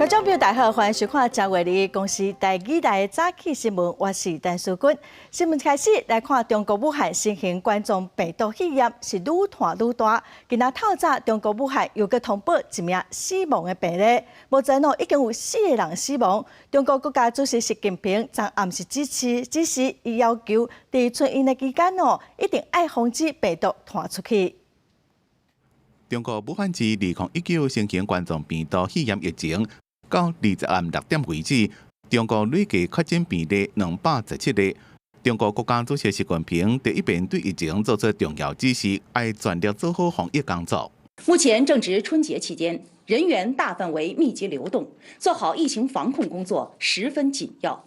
觀眾朋友大家好，歡迎收看正月二公視台語台的早起新聞，我是陳淑君。新聞開始來看中國武漢新型冠狀病毒肺炎是愈傳愈大。今仔透早，中國武漢又閣通報一名死亡的病例，目前哦已經有四個人死亡。中國國家主席習近平昨暗時指示，指示伊要求佇春運的期間哦，一定愛防止病毒傳出去。中國武漢市2019新型冠狀病毒肺炎疫情，到20暗6點為止，中國累計確診病例217例。中國國家主席習近平第一遍對疫情做出重要指示，愛全力做好防疫工作。目前正值春節期間，人員大範圍密集流動，做好疫情防控工作十分緊要。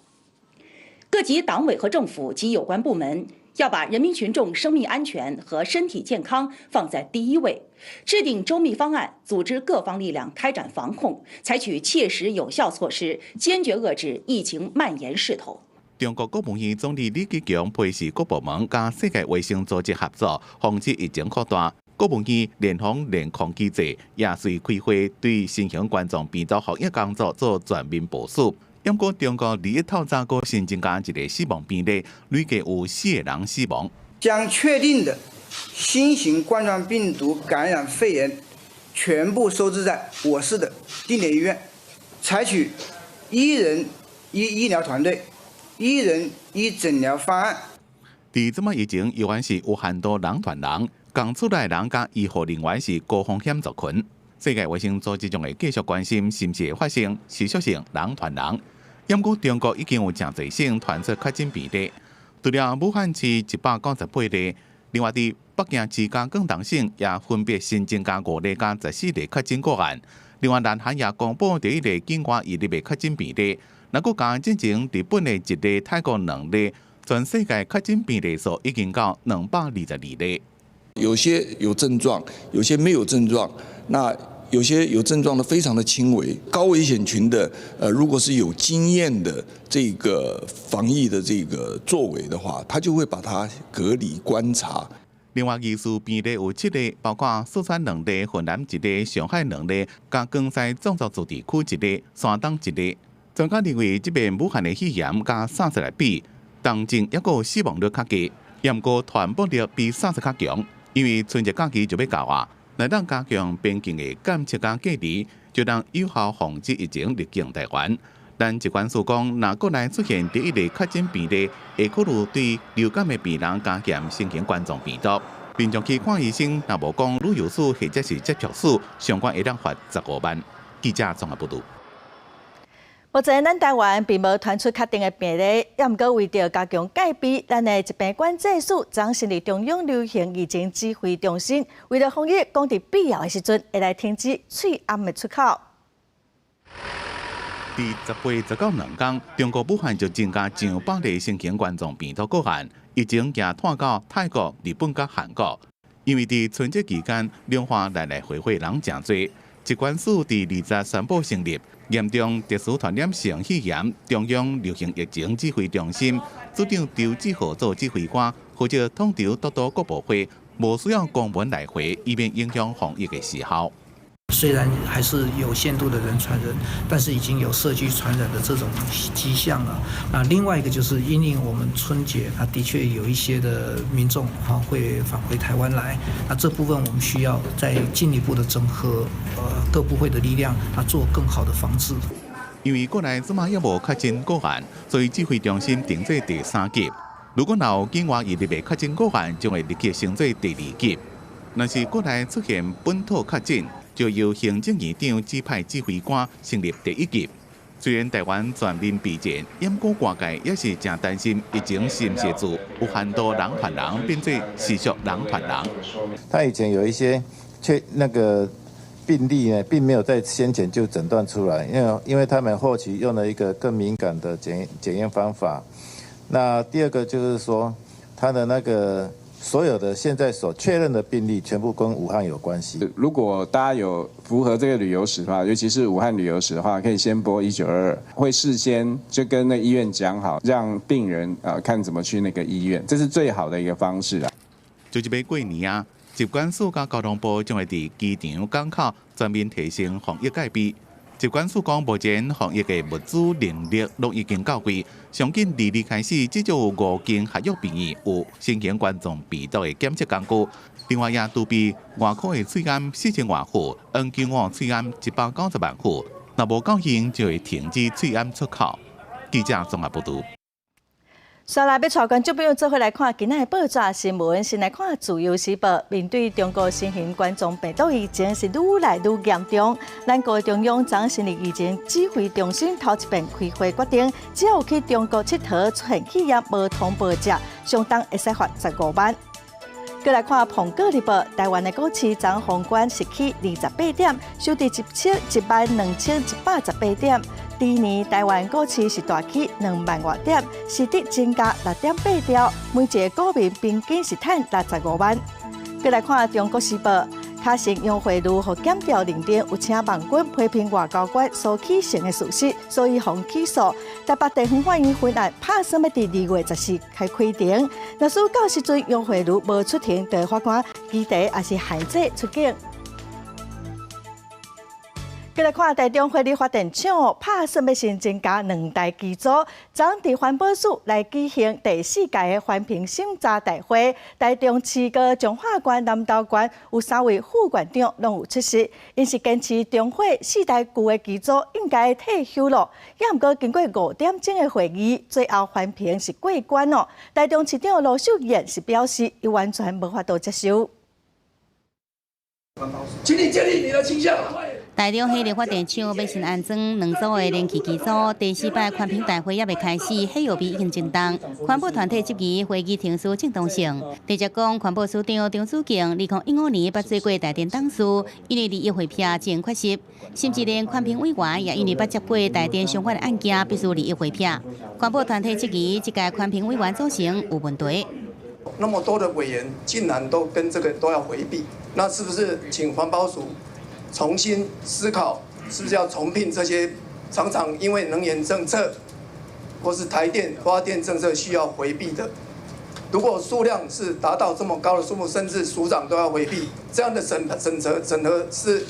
各級黨委和政府及有關部門要把人民群眾生命安全和身體健康放在第一位，制定周密方案，組織各方力量開展防控，採取切實有效措施，堅決遏制疫情蔓延勢頭。中國國務院總理李克強批示各部門佮世界衛生組織合作，防止疫情擴大。國務院聯防聯控機制也隨開會對新型冠狀病毒防疫工作做全面部署。不過，中國21透早閣新增加一個死亡病例，累計有四個人死亡。將確定的新型冠狀病毒感染肺炎全部收治在我市的定點醫院，採取一人一醫療團隊、一人一診療方案。佇這擺疫情猶原是有限度人傳人，仝厝內人佮醫護人員是高風險族群。世界衛生組織將會繼續關心是毋是會發生持續性人傳人。毋過中國已經有誠濟省傳出確診病例，除了武漢市198例，另外佇北京市佮廣東省也分別新增加五例佮14例確診個案。另外，南韓也公布第一例境外移入的確診病例。若閣加進前日本的一例、泰國兩例，全世界確診病例數已經到222例。有些有症狀，有些沒有症狀。那有些有症狀的非常的輕微，高危險群的，如果是有經驗的這個防疫的這個作為的話，他就會把它隔離觀察。另外，疑似病例有七例，包括四川兩例、雲南一例、上海兩例，佮廣西壯族自治區一例、山東一例。專家認為，這擺武漢的肺炎佮 SARS 來比，重症抑閣死亡率較低，毋過傳播力比 SARS 較強，因為春節假期就欲到啊。若當加強邊境的檢測佮隔離，就能有效防止疫情入境台灣。但疾管署講，若國內出現第一例確診病例，會考慮對流感的病人加檢新型冠狀病毒。民眾去看醫生，若無講旅遊史或者是接觸史，相關會當罰15萬。記者綜合報導。目前，咱台灣並無傳出確定的病例，也毋過為著加強戒備，咱的疾病管制署將成立中央流行疫情指揮中心，為了防疫，講佇必要的時陣會來停止喙罨的出口。佇10月19兩工，中國武漢就增加上百例新型冠狀病毒個案，疫情也拖到泰國、日本佮韓國。因為佇春節期間，兩岸來來回回人誠濟，疾管署佇20宣布成立嚴重特殊傳染性肺炎中央流行疫情指揮中心，組長周志浩做指揮官，負責統籌督導各部會，無需要公文來回，以免影響防疫的時效。雖然還是有限度的人傳人，但是已經有社區傳染的這種跡象了。那另外一個就是因應我們春節，啊，的確有一些的民眾哈會返回台灣來，那這部分我們需要再進一步的整合，各部會的力量，啊，做更好的防治。因為國內這馬猶無確診個案，所以指揮中心定做第三級。如果若有境外移入的確診個案，將會立即升做第二級。若是國內出現本土確診，就由行政院長指派指揮官成立第一級。雖然台灣全面備戰，毋過外界也是誠擔心疫情是毋是自有限度人傳人變做持續人傳人。他以前有一些確那個病例呢，並沒有在先前就診斷出來，因為他們後期用了一個更敏感的檢驗方法。那第二個就是說，他的那個所有的現在所確認的病例，全部跟武漢有關係。如果大家有符合這個旅遊史的話，尤其是武漢旅遊史的話，可以先撥1922，會事先就跟那醫院講好，讓病人啊看怎麼去那個醫院，這是最好的一個方式啊。就這擺過年啊，疾管署佮交通部將會佇機場港口全面提升防疫戒備。疾管署講，目前防疫的物資能力攏已經到位。上緊二日開始，至少有五間合約病院有新型冠狀病毒的檢測工具。另外，也儲備外科的喙罨4000外副，N95喙罨190萬副。若無夠用，就會停止喙罨出口。記者綜合報導。接來欲帶觀眾朋友做伙來看今仔的報紙新聞，先來看《自由時報》。面對中國新型冠狀病毒疫情是愈來愈嚴重，咱國中央昨成立疫情指揮中心頭一遍開會決定，只要有去中國𨑨迌出現肺炎無通報者，相當會使罰15萬。閣來看《蘋果日報》，台灣的股市昨封關是起28點，收佇112,118點。豬年台灣股市是大起2萬外點，市值增加6.8兆，每一個股民平均是趁65萬。閣來看《中國時報》，卡神楊惠如予檢調認定有請網軍批評外交官蘇啟誠的事實，所以予起訴。台北地方法院分案拍算欲佇2月14開開庭。若是到時陣楊惠如無出庭，就法官期待也是限制出境。閣來看台中火力發電廠拍算欲新增加兩台機組，昨佇環保署來舉行第四屆的環評審查大會，台中市閣彰化縣、南投縣有三位副縣長攏有出席，𪜶是堅持中火四台舊的機組應該退休囉。也毋過經過5點鐘的會議，最後環評是過關哦。台中市長盧秀燕是表示，伊完全無法度接受。請你建立你的形象。台中火力發電廠欲新安裝兩組的燃氣機組，第四擺環評大會猶未開始，火藥味已經真重。環保團體質疑會議程序正當性，直接講環保署長張子敬2015年捌做過台電董事，因為利益匯票前缺席，甚至連環評委員也因為捌接過台電相關的案件，必須利益匯票。環保團體質疑這屆環評委員組成有問題。那麼多的委員竟然都跟這個都要迴避，那是不是請環保署重新思考，是不是要重聘這些常常因為能源政策或是台電發電政策需要迴避的？如果數量是達到這麼高的數目，甚至署長都要迴避，這樣的審核是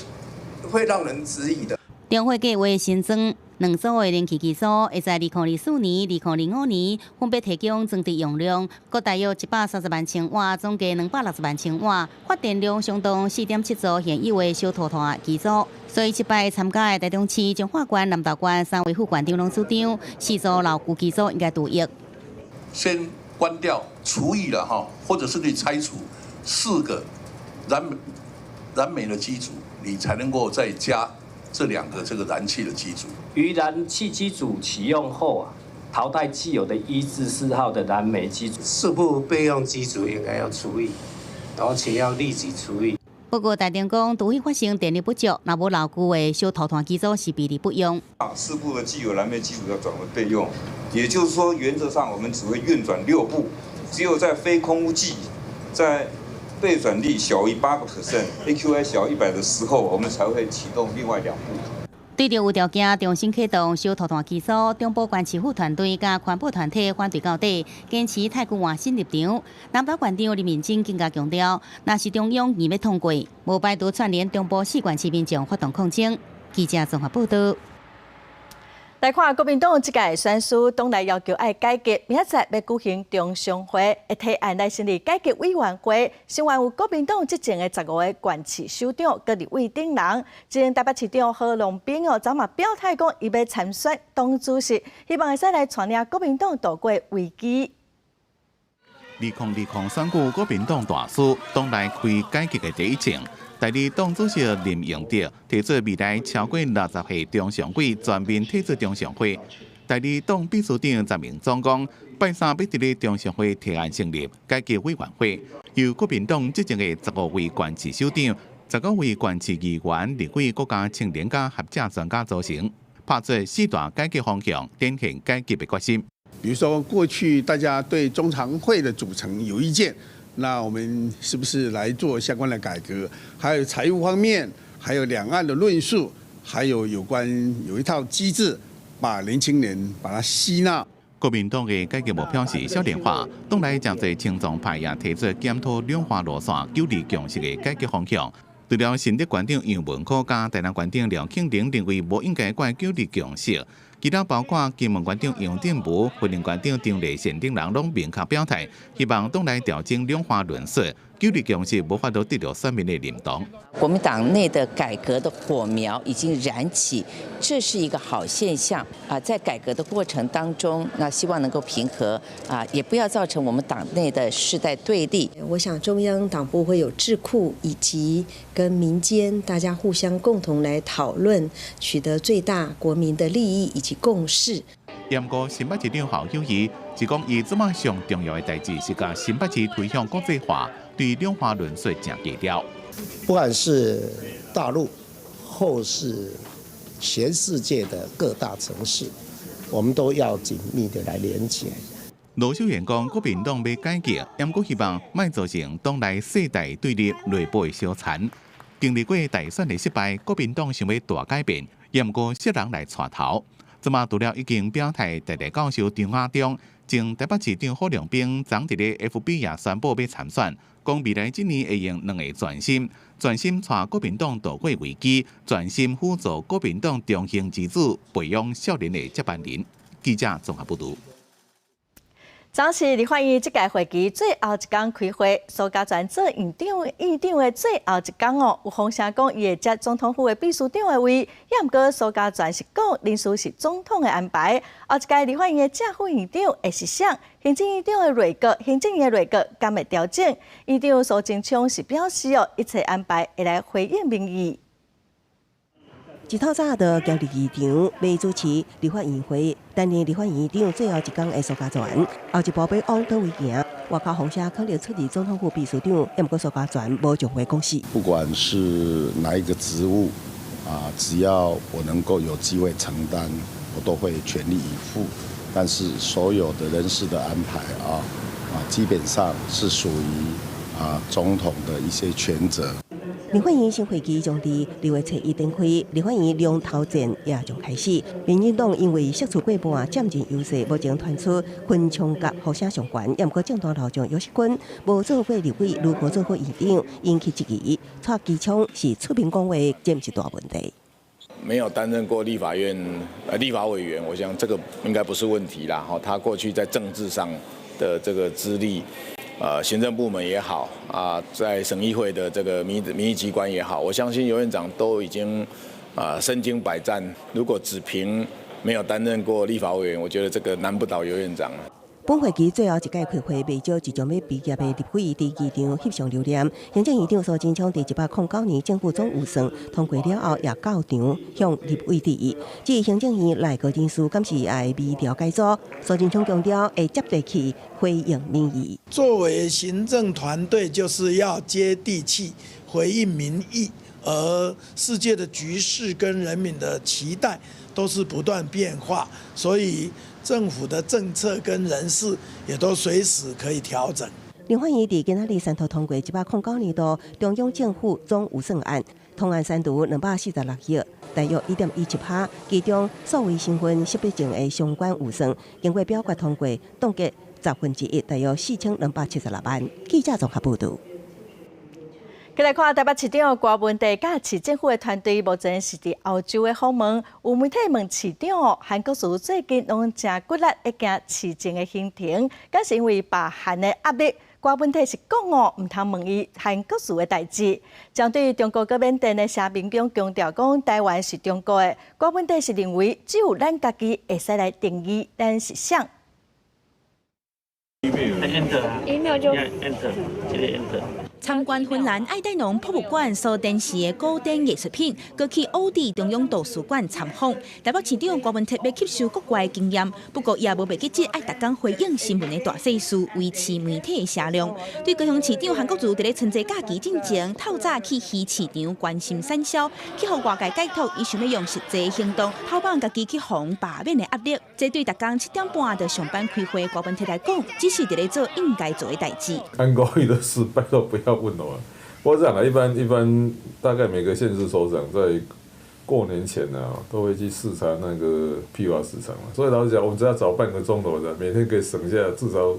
會讓人質疑的。中火計劃新增兩組的燃氣機組，會在2024年、2025年分別提供裝置容量，各大約130萬千瓦，總計260萬千瓦，發電量相當4.7組現有的小塗炭機組。所以這擺參加的台中市、彰化縣、南投縣三位副縣長攏主張，四組老舊機組應該除役。先關掉、除役了哈，或者是你拆除四個燃煤的機組，你才能夠再加這兩個這個燃氣的機組。於燃氣機組啟用後啊，淘汰既有的1至4號的燃煤機組。四部備用機組應該要除役，而且要立即除役。不過台電講，除非發生電力不足，若無老舊的小塗炭機組是備而不用。啊，四部的既有燃煤機組要轉為備用，也就是說，原則上我們只會運轉六部，只有在非空污季，在備轉率小於8%，AQI 小100的時候，我們才會啟動另外兩部。對著有條件重新啟動小塗炭機組，中部縣市府團隊佮環保團體反對到底，堅持汰舊換新立場。南投縣長林明珍更加強調，若是中央硬欲通過，無排除串聯中部四縣市民眾發動抗爭。記者綜合報道。來看國民黨這屆選舉，黨內要求愛改革，明仔載欲舉行中常會，會提案來成立改革委員會，成員有國民黨執政的15個縣市首長、閣立委等人。前台北市長郝龍斌哦，昨嘛表態講，伊欲參選黨主席，希望會使來帶領國民黨渡過危機。2020選舉國民黨大輸，黨內開改革的第一槍。代理黨主席林榮德提出未來超過60歲中常委全面退出中常會。代理黨秘書長陳明忠講，拜三欲佇咧中常會提案成立改革委員會，由國民黨執政的15位縣市首長、19位縣市議員、立委、閣加青年佮學者專家組成，拍出四大改革方向，展現改革的決心。比如說，過去大家對中常會的組成有意見。那我們是不是來做相關的改革？還有財務方面，還有兩岸的論述，還有有關有一套機制，把年輕人把它吸納。國民黨的改革目標是少年化，黨內誠濟青壯派也提出檢討兩化路線、九二共識的改革方向。除了新竹縣長楊文科佮台南縣長廖慶林認為無應該怪九二共識，其他包括金門縣長楊振武、雲林縣長張麗善等人攏明確表態，希望黨內調整兩岸論述，九二共識無法度得著選民的認同。國民黨內的改革的火苗已經燃起，這是一個好現象啊！在改革的過程當中，那希望能夠平和啊，也不要造成我們黨內的世代對立。我想中央黨部會有智庫以及跟民間大家互相共同來討論，取得最大國民的利益以及共識。毋過新北市長侯友宜是講，伊這馬上重要的代誌是共新北市推向國際化，對兩岸論述誠低調。不管是大陸或是全世界的各大城市，我們都要緊密的來連結。盧秀燕講，國民黨欲改革，毋過希望莫造成黨內世代對立、內部的相殘。經歷過大選的失敗，國民黨想欲大改變，毋過啥人來帶頭。這馬除了已經表態，台大教授張亞中，前台北市長郝龍斌，昨佇咧 FB 也宣布欲參選，講未來這年會用兩個專心，專心帶國民黨渡過危機，專心輔助國民黨中興之子，培養少年的接班人。記者綜合報導。昨是立法院這屆會期最後一工開會，蘇嘉全做院長院長的最後一工哦，有風聲講伊會接總統府的秘書長的位，也毋過蘇嘉全是講人事是總統的安排。後一屆立法院的正副院長會是誰？行政院長的內閣，行政院的內閣敢會調整？院長蘇貞昌是表示哦，一切安排會來回應民意。一透早就行入議場，欲主持立法院會，擔任立法院長最後一工的蘇嘉全，後一步欲往佗位行？外口風聲可能出任總統府秘書長，毋過蘇嘉全無將話講死。不管是哪一個職務，啊，只要我能夠有機會承擔，我都會全力以赴。但是所有的人事的安排啊，啊，基本上是屬於啊總統的一些權責。立法院新會期將佇2月初1展開，立法院龍頭戰也將開始。民進黨因為席次過半佔盡優勢，目前傳出分衝甲呼聲上懸，毋過政壇老將游錫堃無做過立委，如何做好院長，引起質疑。蔡其昌是出面講話，這毋是大問題。沒有擔任過立法院立法委員，我想這個應該不是問題啦。哈，他過去在政治上的這個資歷。行政部門也好，啊，在省議會的這個民意機關也好，我相信游院長都已經啊身經百戰。如果只憑沒有擔任過立法委員，我覺得這個難不倒游院長。本會期最後一屆開會，袂少即將欲畢業的立委佇議場翕相留念。行政院長蘇貞昌佇109年政府總預算通過了後，也到場向立委致意。至於行政院內閣人事，敢是愛微調改組？蘇貞昌強調會接地氣，回應民意。作為行政團隊，就是要接地氣，回應民意。而世界的局勢跟人民的期待都是不斷變化，所以政府的政策跟人事也都隨時可以調整。立法院佇今仔日三讀通過109年度中央政府總預算案，通案刪除246億，大約1.17%，其中數位身份識別證的相關預算經過表決通過，凍結1/10，大約4276萬。記者綜合報導。繼來看台北市長柯文哲佮市政府的團隊，目前是佇歐洲的訪問。有媒體問市長哦，韓國瑜最近攏誠骨力會行市政的行程，敢是因為北韓的壓力？柯文哲是講哦，毋通問伊韓國瑜的代誌。針對中國佮緬甸的聲明中強調講台灣是中國的，柯文哲是認為只有咱家己會使來定義咱是啥。 Email 就 enter，這個 enter。參觀芬蘭愛戴農博物館所展示的古典藝術品，閣去奧地中央圖書館參訪。台北市長柯文哲欲吸收國外經驗，不過也無袂記得愛逐工回應新聞的大細事，維持媒體的聲量。對高雄市長韓國瑜佇咧春節假期進前，透早去魚市場關心產銷，去予外界解讀，伊想欲用實際行動，標榜家己去予罷免的壓力。這對逐工7點半就上班開會，柯文哲來講，只是佇咧做應該做的代誌。韓國瑜的事，拜託不要問我。我這樣啦，一般大概每個縣市首長在過年前呢，都會去視察那個批發市場嘛。所以老實講，我們只要早半個鐘頭的，每天可以省下至少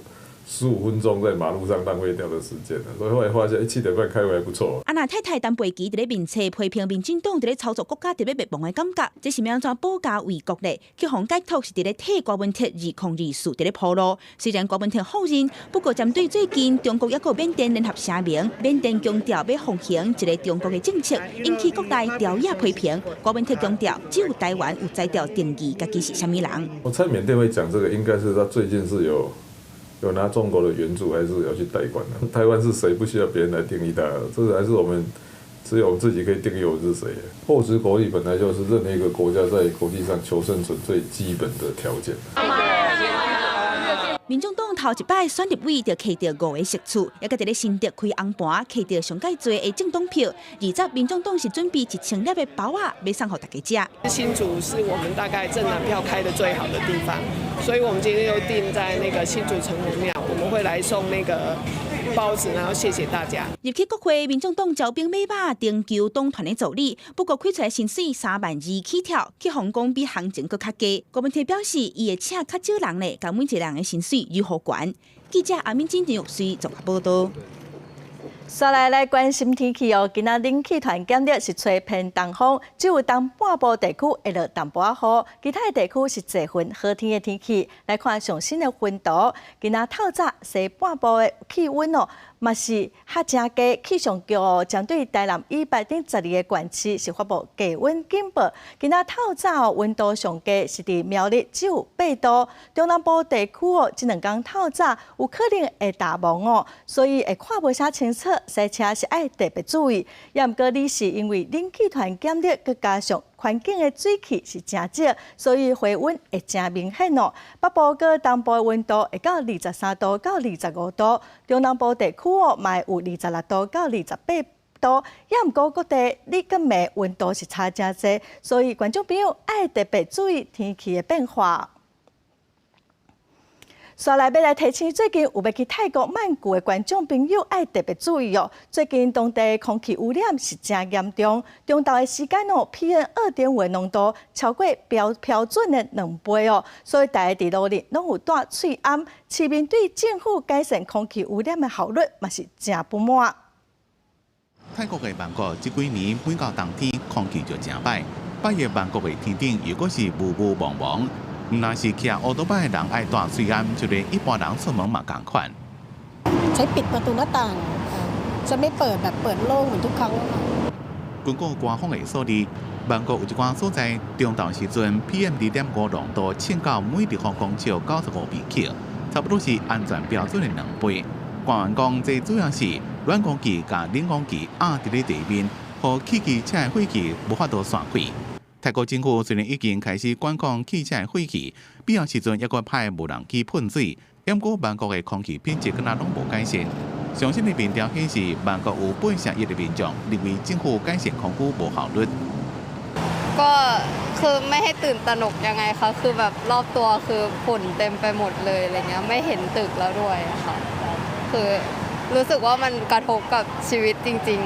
15分鐘在馬路上浪費掉的時間，所以後來發現7點半開會還不錯。啊，若太太陳佩琪佇咧面冊批評民進黨佇咧操作國家佇咧滅亡的感覺，這是欲按怎保家衛國咧？去予解讀是佇咧替柯文哲2024佇咧鋪路。雖然柯文哲否認，不過針對最近中國抑閣緬甸聯合聲明，緬甸強調欲奉行一個中國的政策，引起國內朝野批評。柯文哲強調，只有台灣有才調定義家己是啥物人。我猜緬甸會講這個，應該是他最近是有拿中國的援助，還是要去貸款的？台灣是誰？不需要別人來定義他，這個還是我們只有我們自己可以定義我們是誰。厚植國力本來就是任何一個國家在國際上求生存最基本的條件。民眾黨頭一擺選立委就摕著五个席次，抑閣佇咧新竹開紅盤，摕著上蓋濟的政黨票。20民眾黨是準備1000粒的包仔，欲送予大家食。新竹是我們大概政黨票開得最好的地方，所以我們今天又定在那個新竹城隍廟，我們會來送那個包子，然後謝謝大家。入去國會，民眾黨招兵買馬，徵求黨團的助理，不過開出來薪水3萬2起跳，去予講比行情閣較低。郭文鐵表示，伊會請較少人咧，共每一個人的薪水愈予懸。記者阿敏金陳玉穗綜合報道。煞來來關心天氣哦，今仔冷氣團減熱是吹偏東風，只有東半部地區會落淡薄仔雨，其他的地區是濟雲好天的天氣。來看上新的溫度，今仔透早西半部的氣溫哦，嘛是較誠低。氣象局針對台南以北等12个縣市是發布低溫警報。今仔透早溫度上低是佇苗栗只有8度，中南部地區哦，這兩工透早有可能會大霧哦，所以會看無啥清楚。駛車是愛特別注意，也毋過你是因為冷氣團減熱，閣加上環境的水汽是誠少，所以回溫會誠明顯哦。北部佮東部的溫度會到23度到25度，中南部地區哦嘛會有26度到28度。也毋過各地日佮暝溫度是差誠濟，所以觀眾朋友愛特別注意天氣的變化。煞來欲來提醒，最近有欲去泰國曼谷的觀眾朋友愛特別注意哦。最近當地空氣污染是誠嚴重，中晝的時間哦，PM 2.5的濃度超過標準的2倍哦，所以大家佇路日攏有戴喙罨。市民對政府改善空氣污染的效率嘛是誠不滿。泰國的曼谷這幾年每到冬天空氣就誠歹，8月曼谷的天頂又閣是霧霧濛濛。毋但是騎歐多擺的人愛戴喙罨，就連一般人出門嘛仝款。 ใช้ปิดประตูหน้าต่างจะไม่เปิดแบบเปิดโล่งเหมือนทุกครั้ง 根據官方的數字，曼谷有一寡所在，中晝時陣 PM 2.5濃度衝到每立方公尺95微克，差不多是安全標準的2倍。官員講，這主要是暖空氣佮冷空氣壓佇咧地面，予汽機車的火氣無法度散開。泰國政府雖然已經開始管控汽車的火氣，必要時陣猶閣派無人機噴水，毋過曼谷的空氣品質敢若攏無改善。上新的民調顯示，曼谷有81%的民眾認為政府改善空氣無效率。 ก็คือไม่ให้ตื่นตระหนกยังไงคะคือแบบรอบตัวคือฝุ่นเต็มไปหมดเลยอะไรเงี้ยไม่เห็นตึกแล้วด้วยค่ะคือรู้สึกว่ามันกระทบกับชีวิตจริง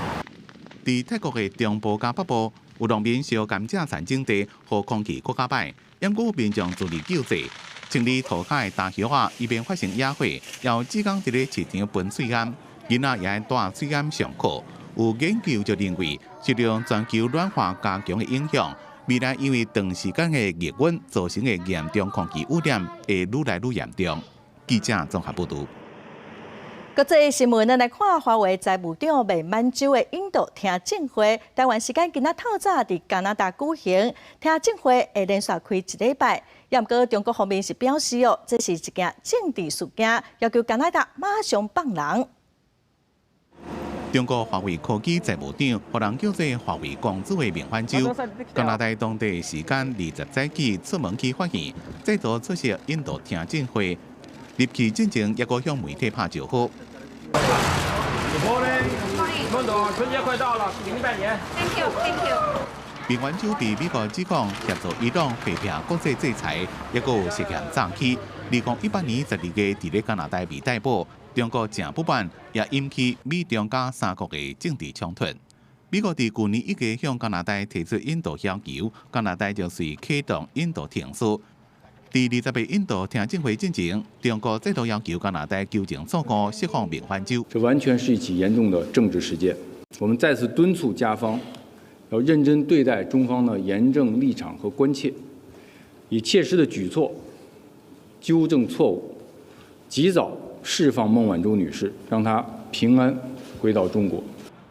ๆ 佇泰國的中部佮北部，有農民燒甘蔗田種地，予空氣閣較歹。毋過民眾自力救濟，清理塗跤的大葉仔，以免發生野火，猶只工佇咧市場噴喙罨，囡仔也愛戴喙罨上課。有研究就認為，受著全球暖化加強的影響，未來因為長時間的熱溫造成的嚴重空氣污染會愈來愈嚴重。記者綜合報導。國際新聞，咱來看華為財務長孟晚舟的引渡聽證會，台灣時間今仔透早佇加拿大舉行聽證會，會連續開一禮拜。也毋過中國方面是表示哦，這是一件政治事件，要求加拿大馬上放人。中國華為科技財務長，予人叫做華為公主的孟晚舟，加拿大當地時間20早起出門去法院，再度出席引渡聽證會，入去進前猶閣向媒體拍招呼。孟總，春節快到了，給您拜年。 Thank you, thank you。孟晚舟被美國指控協助伊朗迴避國際制裁，抑閣有涉嫌詐欺。2018年12月，佇咧加拿大被逮捕。中國誠不滿，也引起美中佮三國的政治衝突。美國佇舊年1月向加拿大提出引渡要求，加拿大就隨啟動引渡程序。佇20日印度聽證會進前，中國再度要求加拿大糾正錯誤，釋放孟晚舟。這完全是一起嚴重的政治事件。我們再次敦促加方要認真對待中方的嚴正立場和關切，以切實的舉措糾正錯誤，及早釋放孟晚舟女士，讓她平安回到中國。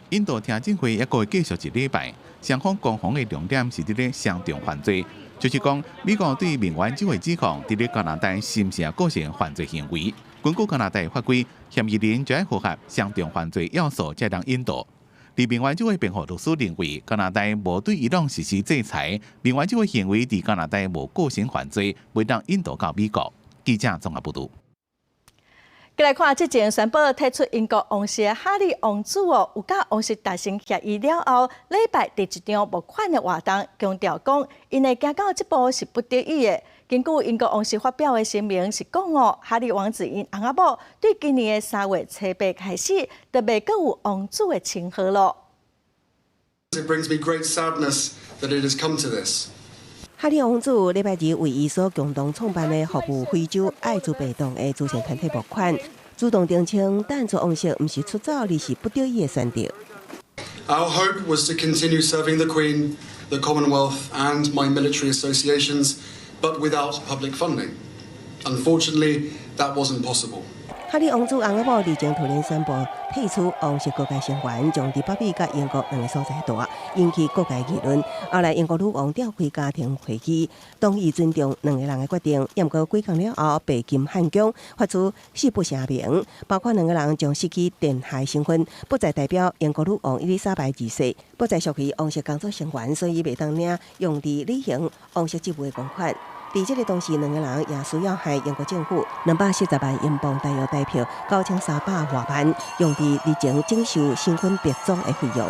印度聽證會猶閣會繼續一禮拜，雙方攻防的重點是佇咧雙重犯罪，就是講美國對孟晚舟的指控，佇咧加拿大是毋是也構成犯罪行為？根據加拿大法規，嫌疑人就愛符合雙重犯罪要素，才通引渡。佇孟晚舟的辯護律師認為，加拿大無對伊朗實施制裁，孟晚舟的行為佇加拿大無構成犯罪，袂當引渡到美國。記者綜合報導。過來看，之前宣布退出英國王室的哈利王子哦，有佮王室達成協議了後，禮拜佇一場募款的活動，強調講，𪜶會行到這步是不得已的。根據英國王室發表的聲明是講哦，哈利王子𪜶翁仔某對今年的3月初8開始，就袂閣有王子的稱號囉。 It brings me great sadness that it has come to this. 哈利王子禮拜二為伊所共同創辦的服務非洲愛滋病毒的慈善團體募款，主動澄清淡出王室毋是出走，而是不得已的選擇。 Our hope was to continue serving the Queen, the Commonwealth, and my military associations, but without public funding. Unfortunately, that wasn't possible. 哈利王子翁仔某日前突然宣布退出王室高階成員，將佇北美佮英國兩個所在蹛，引起各界議論。後來英國女王召開家庭會議，同意尊重兩个人的決定。毋過幾工了後，白金漢宮發出四不聲明，包括兩个人將失去殿下身份，不再代表英國女王伊麗莎白二世，不再屬於王室家族成員，所以袂當領用佇履行王室職務的公款。佇這个同時，兩个人也需要還英國政府240萬英鎊，大約台幣9300外萬，用佇日前整修身份別裝的費用。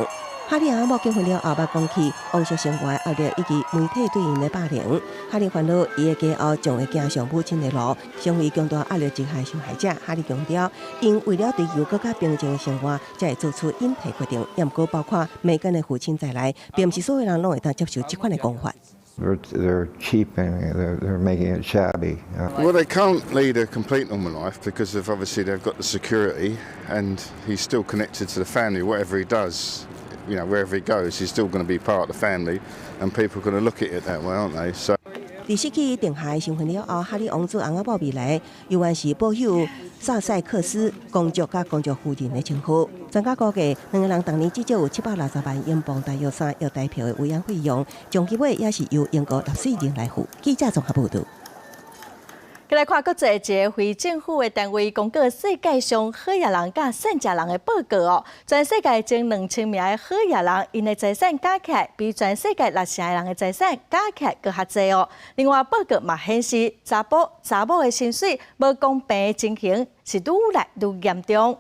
哈利翁仔某結婚了後，捌講起王室生活壓力以及媒體對𪜶的霸凌。哈利煩惱，伊的家後將會行上母親的路，成為強大壓力之下的受害者。哈利強調，𪜶為了追求閣較平靜的生活，才會做出引退決定。也毋過，包括梅根的父親在內，並毋是所有人攏會當接受這款的講法。 They're cheap and they're making it shabby. Well, they can't lead a complete normal life because of obviously they've got the security and he's still connected to the family. Whatever he does, wherever he goes, he's still going to be part of the family, and people are going to look at it that way, aren't they? So. 佇失去殿下身份了後，哈利王子翁仔某未來猶原是保有薩塞克斯公爵佮公爵夫人的稱號。專家估計，兩个人逐年至少有760萬英鎊，大約3億台幣的維養費用，長期尾也是由英國納稅人來付。記者綜合報導。過來看國際一個非政府的單位公告世界上好額人佮散食人的報告哦。全世界前2000名的好額人，𪜶的財產加起來比全世界六成的人的財產加起來閣較濟哦。另外報告嘛顯示，查埔查某的薪水無公平的情形是愈來愈嚴重。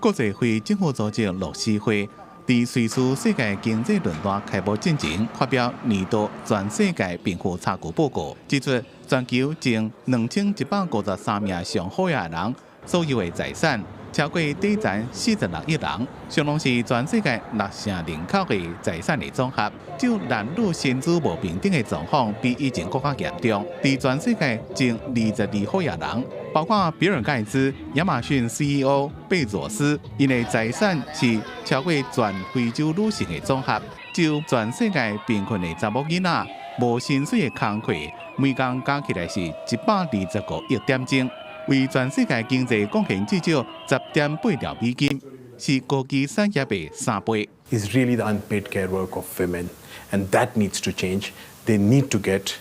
國際非政府組織樂施會佇瑞士世界經濟論壇開幕進前，發表年度全世界貧富差距報告，指出全球前2153名上好額人所有的財產超過底層46億人，相當是全世界六成人口的財產的總和。就男女薪資無平等的狀況比以前閣較嚴重。佇全世界前22好額人，包括比爾蓋茨、亞馬遜 CEO 貝佐斯，𪜶的財產是超過全非洲女性的總和。就全世界貧困的查某囡仔，無薪水的工課，每工加起來是125個億點鐘，為全世界經濟貢獻至少10.8兆美金，是高技產業的3倍。 Is really the unpaid care work of women, and that needs to change. They need to get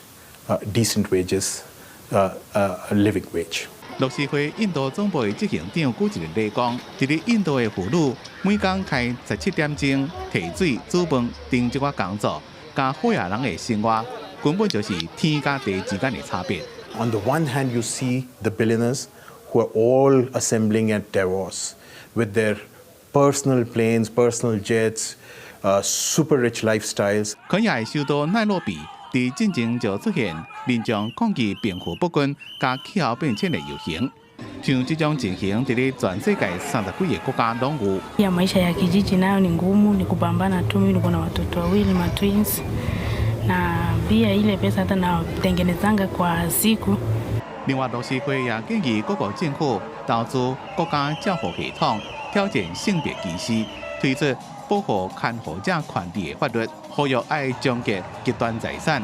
decent wages, a living wage. 樂施會印度總部的執行長舉一个例講，佇咧印度的婦女每工開17點鐘提水、煮飯等這寡工作，佮好額人的生活根本就是天佮地之間的差別。 On the one hand, you see the billionaires who are all assembling at Davos with their personal planes, personal jets, super rich lifestyles. 肯亞的首都奈洛比，佇進前就出現民眾抗議貧富不均佮氣候變遷的遊行，像這種情形，佇咧全世界30幾个國家攏有。 Ya maisha ya kijiji nayo ni ngumu, ni kupambana tu. Mimi niko na watoto wawili ma twins. Na pia ile pesa hata natengenezanga kwa siku。另外，樂施會也建議各國政府投資國家照護系統，挑戰性別歧視，推出保護看護者權利的法律，呼籲愛終結極端財產。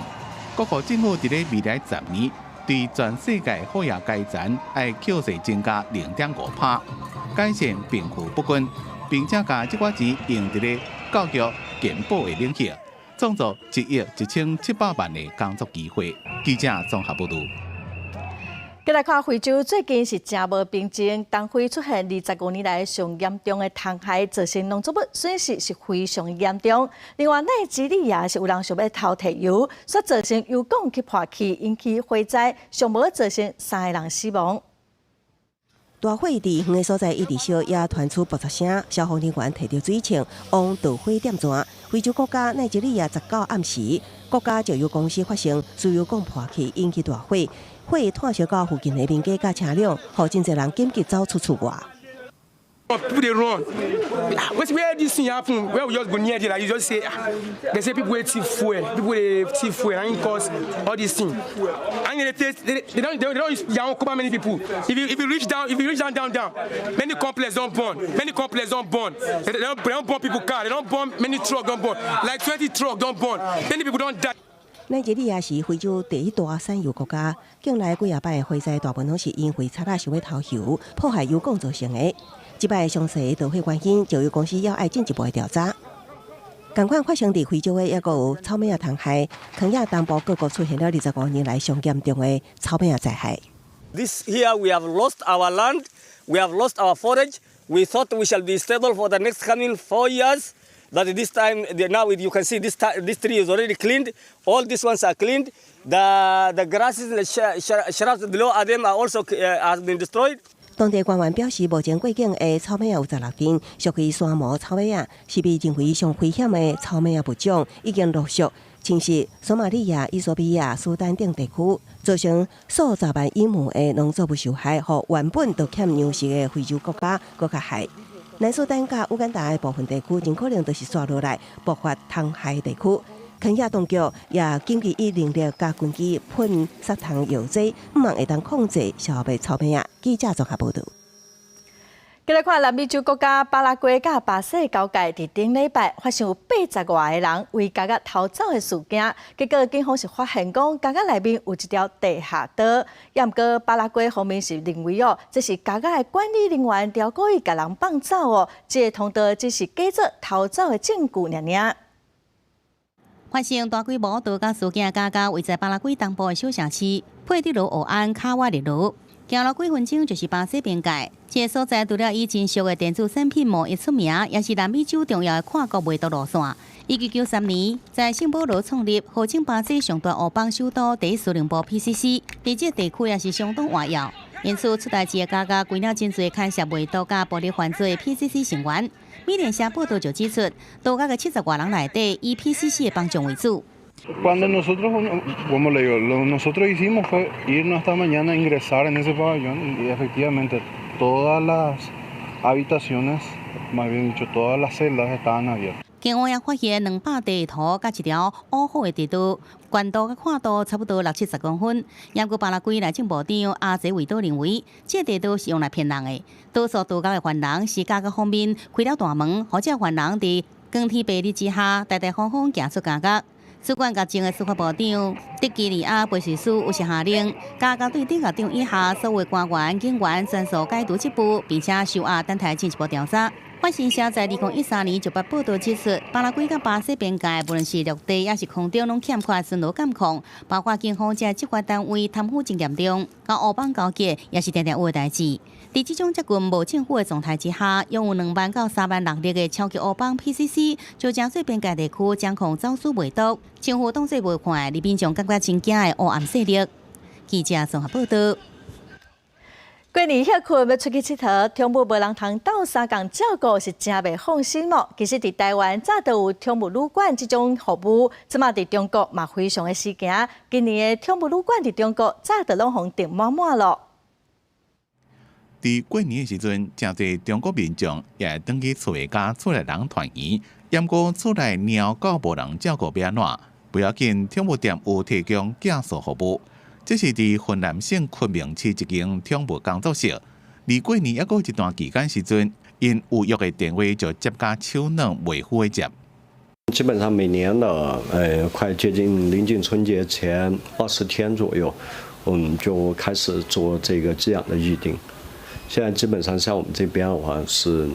各國政府佇咧未來10年，對全世界富裕階層愛扣稅增加0.5%，改善貧富不均，並且共這寡錢用佇咧教育、健保的領域，創造1億1700萬的工作機會。記者綜合報導。繼來看非洲最近是誠無平靜，東非出現25年來上嚴重的蟲害，造成農作物損失是非常嚴重。另外，奈及利亞是有人想欲偷提油，煞造成油管去破去，引起火災，上無造成三个人死亡。大火佇遠的所在一直燒，也傳出爆炸聲。消防人員提著水槍往導火點線。非洲國家奈及利亞19暗時，國家石油公司發生輸油管破去，引起大火，火湠燒到附近的民家佮車輛，予真濟人緊急走出厝外。 People dey run. Where this thing happen? Where we just go near there, like you just say, they say people wey thief fuel, people dey thief fuel, and cause all this thing. And they don't use their own cover many people. If you reach down, if you reach down, down, down, many complex don burn, many complex don burn. They don't burn people car, they don burn many truck don burn, like 20 truck don burn, many people don die. 奈及利亞是非洲第一大產油國家，境內幾仔擺的火災大部分攏是因為賊仔想欲偷油、破壞油管造成的。這擺詳細導火原因，石油公司猶愛進一步的調查。仝款發生佇非洲的猶閣有草莓仔蟲害，肯亞東部各國出現了25年來上嚴重的草莓仔災害。 This year we have lost our land, we have lost our forage. We thought we shall be stable for the next coming 4 years. But this time, now you can see this tree is already cleaned. All these ones are cleaned. The grasses and the shrubs below them are also has been destroyed. 當地官員表示，目前過境的草莓仔有16陣，屬於山毛草莓仔，是被認為上危險的草莓仔物種，已經陸續侵襲索馬里亞、伊索比亞、蘇丹等地區，造成數十萬英畝的農作物受害，予原本就欠糧食的非洲國家閣較害。南蘇丹佮烏干達的部分地區，真可能就是紲落來爆發蟲害地區。肯亞當局也緊急以人力佮軍機噴殺蟲藥劑，向望會當控制消滅草莓仔。記者綜合報導。繼來看南美洲國家巴拉圭佮巴西交界，佇頂禮拜發生有80外个人圍監獄逃走的事件，結果警方是發現講監獄內面有一條地下道。也毋過巴拉圭方面是認為哦，這是監獄的管理人員刁故意共人放走哦，這个通道只是假做逃走的證據爾爾。發生大規模盜監事件，監獄位在巴拉圭東部的小城市佩德羅奧安卡瓦列羅，行路幾分鐘就是巴西邊界。這个所在除了以真俗的電子產品貿易出名，也是南美洲重要的跨國賣毒路線。1993年，在聖保羅創立，號稱巴西上大烏幫首都第一司令部 PCC，佇這個地區也是相當活躍。因此出代誌的監獄關了真濟牽涉賣毒佮暴力犯罪的 PCC 成員。美聯社報道就指出，盜獄的70外人內底，以 PCC 的幫將為主。 Cuando nosotros, como le digo, lo nosotros hicimos fue irnos esta mañana a ingresar en ese pabellón y efectivamente todas las habitaciones, más bien dicho, todas las celdas estaban abiertas. 警方也發現200地圖佮一條烏黑的地道，懸度佮闊度差不多六七十公分。毋過巴拉圭內政部長阿澤維多認為，這個地道是用來騙人的。多數盜獄的犯人是監獄方面開了大門，予這犯人佇光天白日之下，大大方方行出監獄。主管獄政的司法部長德基利亞貝瑞斯有時下令，監獄對頂獄長以下所有官員、警員全數解除職務，並且收押等待進一步調查。法新社在2013年就捌報道指出，巴拉圭佮巴西邊界，無論是陸地抑是空中，攏欠缺巡邏監控，包括警方這執法單位貪腐真嚴重，佮烏幫勾結也是定定有的代誌。佇這種接近無政府的狀態之下，擁有2萬到3萬人力的超級烏幫 PCC，就成做邊界地區掌控走私賣毒，政府當做無看，令民眾感覺真驚的黑暗勢力。記者綜合報道。過年歇睏欲出去𨑨迌，寵物無人通鬥相共照顧是誠袂放心哦。其實佇台灣早就有寵物旅館這種服務，這馬佇中國嘛非常的時行。今年的寵物旅館佇中國早就攏予人訂滿滿囉。佇過年的時陣，誠濟中國民眾也會轉去厝內佮厝內人團圓。毋過厝內貓狗無人照顧欲按怎？不要緊，寵物店有提供寄送服務。這是佇雲南省昆明市一間寵物工作室。離過年猶閣有一段期間時陣，𪜶預約的電話就接甲手軟袂赴的接。基本上每年的，快接近臨近春節前20天左右，我們就開始做這個寄養的預定。現在基本上像我們這邊的話，是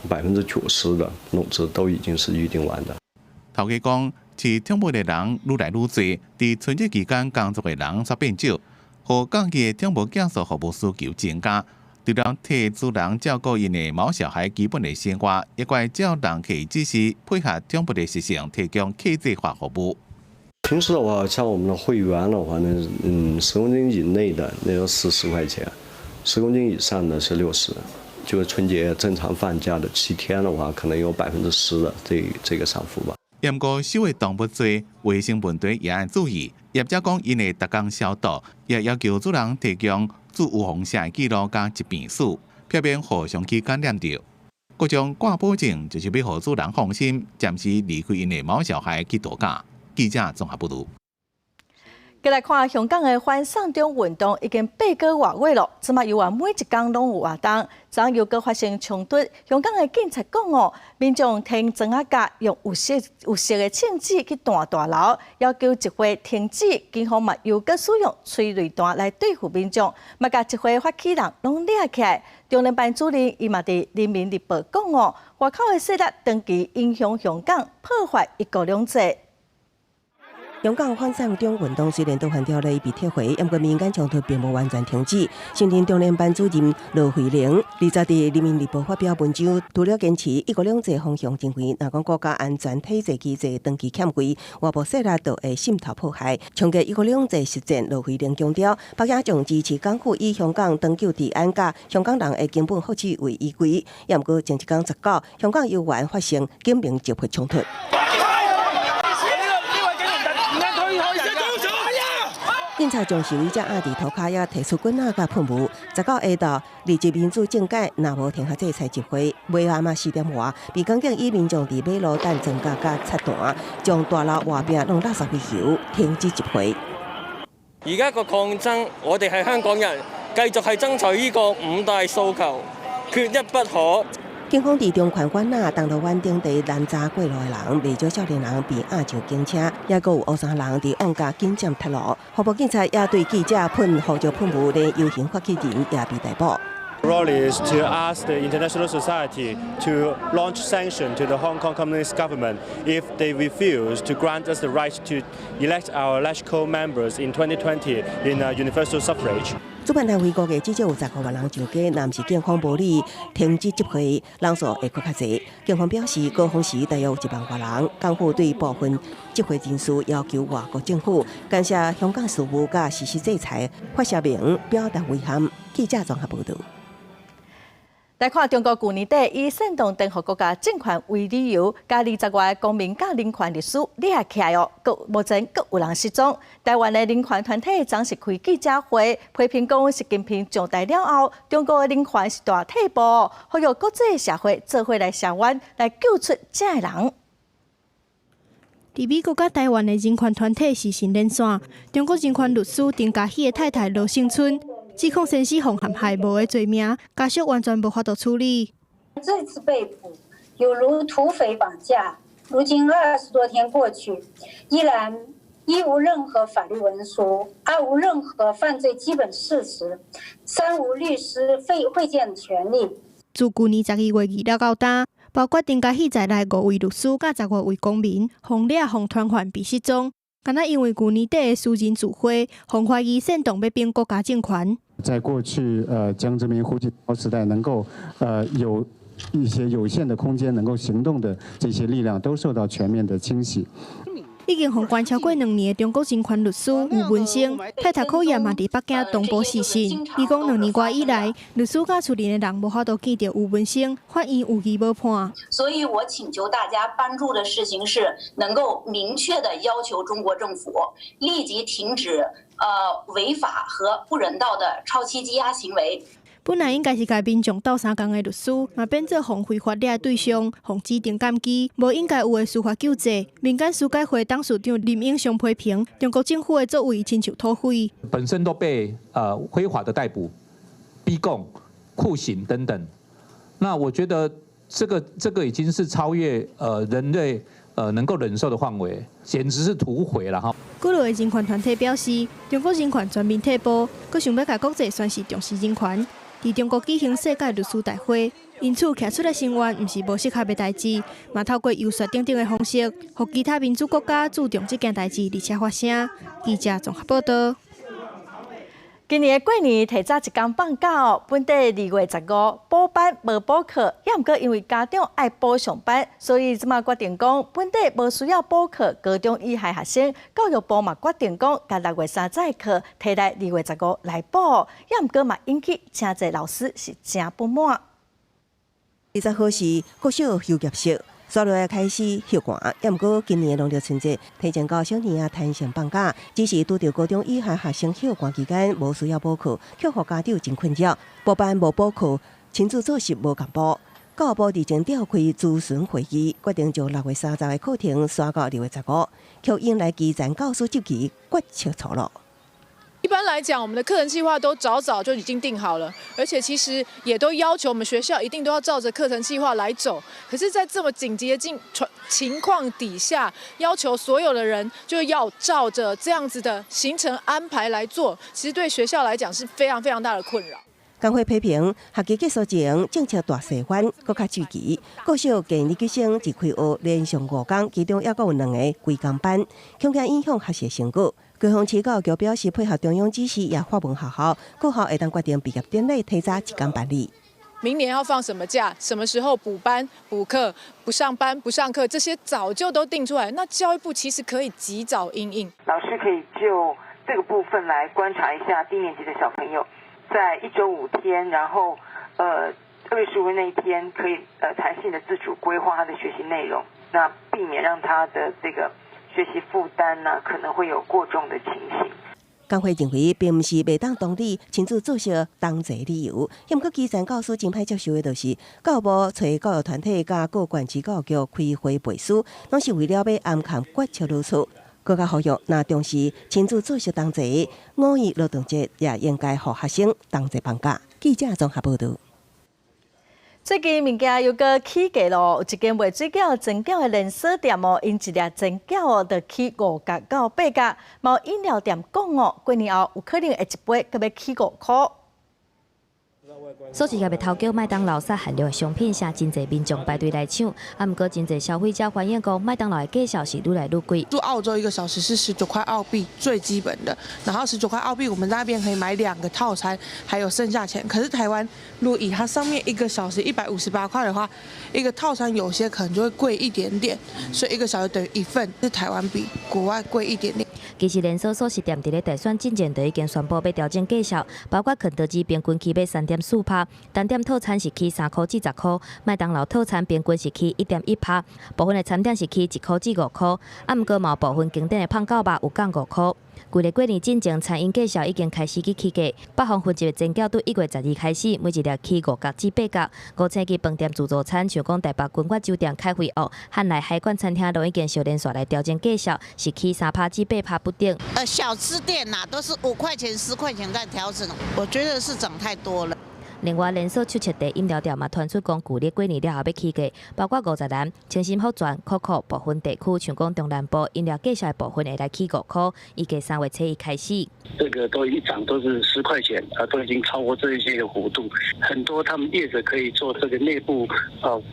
90%的籠子都已經是預定完的。頭家講，飼寵物的人愈來愈濟，佇春節期間工作的人煞變少，予降低的寵物寄宿服務需求增加。除了替主人照顧𪜶的毛小孩基本的生活，也會照人客指示配合寵物的習性，提供客製化服務。平時的話，像我們的會員的話呢，10公斤以內的那個40塊錢，10公斤以上的是60。就是春節正常放假的7天的話，可能有10%的這個上浮吧。毋過收的動物濟，衛生問題也愛注意。業者講，𪜶會逐工消毒，也要求主人提供注預防針的記錄佮疾病史，避免互相去感染著。各種掛保證，就是欲予主人放心，暫時離開𪜶的毛小孩去度假。記者綜合報導。繼來看香港的反送中運動已經8個外月咯，這馬猶原每一工攏有活動，昨昏又閣發生衝突。香港的警察講哦，民眾提磚仔甲用有色的銃子去彈大樓，要求集會停止，警方嘛又閣使用催淚彈來對付民眾，嘛共集會發起人攏掠起來。中聯辦主任伊嘛佇《人民日報》講哦，外口的勢力長期影響香港，破壞一國兩制。香港反送中運動雖然逃犯條例被撤回，毋過民間衝突並無完全停止。新任中聯辦主任駱惠寧20佇《人民日報》發表文章，除了堅持一國兩制方向，認為若講國家安全體制機制長期欠位，外部勢力就會滲透破壞。衝擊一國兩制實踐，駱惠寧強調，北京將支持港府以香港長久治安佮香港人的根本福祉為依歸。毋過前一工19，香港猶原發生警民集會衝突。警察將示威者壓佇塗跤，也提出棍仔佮噴霧。19下晝，二十民主政界若無停下制裁集會，尾暗仔4點外，被港警以民眾佇馬路擲磚仔佮擦彈，將大樓外壁攏垃圾飛球，停止集會。而家個抗爭，我哋係香港人，繼續係爭取呢個五大訴求，缺一不可。警方佇中環館仔、銅鑼灣等地攔查過路的人，袂少少年人被押上警車，猶閣有烏衫人佇旺角緊佔鐵路。防暴警察也對記者噴胡椒噴霧，連遊行發起人也被逮捕。 Role is to ask the international society to launch sanction to the Hong Kong Communist government if they refuse to grant us the right to elect our LegCo members in 2020 in a universal suffrage. 主辦單位估計至少有15萬人上街，若毋是警方無理停止集會，人數會閣較濟。警方表示，高峰時大約有1萬外人。港府對部分集會人士要求外國政府干涉香港事務，佮實施制裁，發聲明表達遺憾。記者綜合報導。來看中國舊年底以煽動顛覆國家政權為理由，共20外個公民佮人權律師掠起來哦，閣目前閣有人失蹤。台灣的人權團體昨是開記者會，批評講習近平上台了後，中國的人權是大退步，呼籲國際社會做伙來聲援，來救出遮的人。佇美國佮台灣的人權團體視訊連線，中國人權律師丁家喜的太太羅勝春指控先生予陷害無的罪名，家屬完全無法度處理。這次被捕猶如土匪綁架，如今20多天過去，依然一無任何法律文書，二無任何犯罪基本事實，三無律師會會見權利。自舊年12月2日到今，包括丁家喜在內五位律師佮15位公民，予掠予傳喚被失蹤。敢若因為舊年底的私人聚會，予懷疑煽動欲反國家政權。在過去，江澤民、胡錦濤時代，能夠，有一些有限的空間能夠行動的這些力量，都受到全面的清洗。已經予關超過2年的中國人權律師吳文生，太太考驗嘛佇北京同步視訊。伊講2年外以來，律師佮厝裡的人無法度見著吳文生，法院有期無判。所以我請求大家幫助的事情是，能夠明確的要求中國政府立即停止違法和不人道的超期羈押行為。本來應該是共民眾鬥相共的律師，嘛變做予非法掠的對象，予指定監機，無應該有的司法救濟。民間司改會董事長林永祥批評中國政府的作為親像土匪，本身都被非法的逮捕、逼供、酷刑等等。那我覺得這個已經是超越人類能夠忍受的範圍，簡直是土匪了哈。幾落的人權團體表示，中國人權全面退步，閣想欲共國際宣示重視人權。佇中國舉行世界律師大會，因此徛出來聲援，毋是無適合的代誌，嘛透過遊說等等的方式，予其他民主國家注重這件代誌，而且發聲。記者綜合報道。今年的過年提早一工放假哦，本底2月15補班無補課，猶毋過因為家長愛補上班，所以這馬決定講本底無需要補課。高中以下學生，教育部嘛決定講，共6月30的課提來2月15來補，猶毋過嘛引起誠濟老師是誠不滿。 20號是國小休業式。煞落來開始歇寒，猶毋過今年農曆春節提前到小年仔彈性放假，只是拄著高中以下學生歇寒期間無需要補課，卻予家長真困擾。補班無補課，親子作息無共步。教育部日前召開諮詢會議，決定將6月30的課程徙到2月15，卻引來基層教師質疑決策錯誤。一般來講，我們的課程計劃都早早就已經定好了，而且其實也都要求我們學校一定都要照着課程計劃來走。可是，在這麼緊急的情況底下，要求所有的人就要照着這樣子的行程安排來做，其實對學校來講是非常非常大的困擾。工會批評學期結束前政策大洗翻，閣較積極。國小低年級生一開學連上五工，其中猶閣有兩个規工班，恐驚影響學習成果。高雄市教育局表示，配合中央指示，也發文學校，各校會當決定畢業典禮提早一工辦理。明年要放什麼假？什麼時候補班、補課、不上班、不上課？這些早就都定出來。那教育部其實可以及早因應。老師可以就這個部分來觀察一下低年級的小朋友，在一周5天，然後2月15那一天可以彈性的自主規劃他的學習內容，那避免讓他的這個學習負擔呢可能會有過重的情形。工會認為，並毋是袂當同意親子作息同齊理由，毋過基層教師真歹接受的，就是教育部揣教育團體佮各縣市教育局開會背書，攏是為了欲暗崁決策落出。閣較呼籲，若重視親子作息同齊，五一勞動節也應該予學生同齊放假。記者綜合報導。最近物件又閣起價咯，有一間賣水餃、煎餃的連鎖店哦，𪜶一粒煎餃哦，就起5角到8角。嘛有飲料店講哦，過年後有可能會一杯閣欲起5箍。素食業的頭家麥當勞殺限量的商品，吸真濟民眾排隊來搶。啊，毋過真濟消費者反映講，麥當勞的價數是愈來愈貴。住澳洲一個小時是19塊澳幣，最基本的。然後19塊澳幣，我們那邊可以買兩個套餐，還有剩下錢。可是台灣，如果以它上面一個小時158塊的話，一個套餐有些可能就會貴一點點，所以一個小時等於一份，是台灣比國外貴一點點。其實連鎖速食店佇咧大選進前就已經宣布欲調整價數，包括肯德基平均起欲3.4%，單點套餐是起3箍至10箍，麥當勞套餐平均是起1.1%，部分的餐點是起1箍至5箍，啊，毋過嘛有部分經典的胖狗肉有降5箍。規个過年進前，餐飲價數已經開始去起價。北方分級的煎餃對1月12開始，每一粒起5角至8角。五星級飯店自助餐，像講台北君悅酒店凱菲屋、漢來海冠餐廳，攏已經相連紲來調整價數，是起3趴至8趴不等。小吃店呐，都是5塊錢、10塊錢在調整，我覺得是漲太多了。另外，連鎖手冊地飲料店嘛，傳出講舊曆過年了後欲起價，包括五十嵐、清心福全、可可部分地區，像講中南部飲料價數的部分會來起5箍，預計3月初一開始。這個都一漲都是10塊錢啊，都已經超過這一些的幅度。很多他們業者可以做這個內部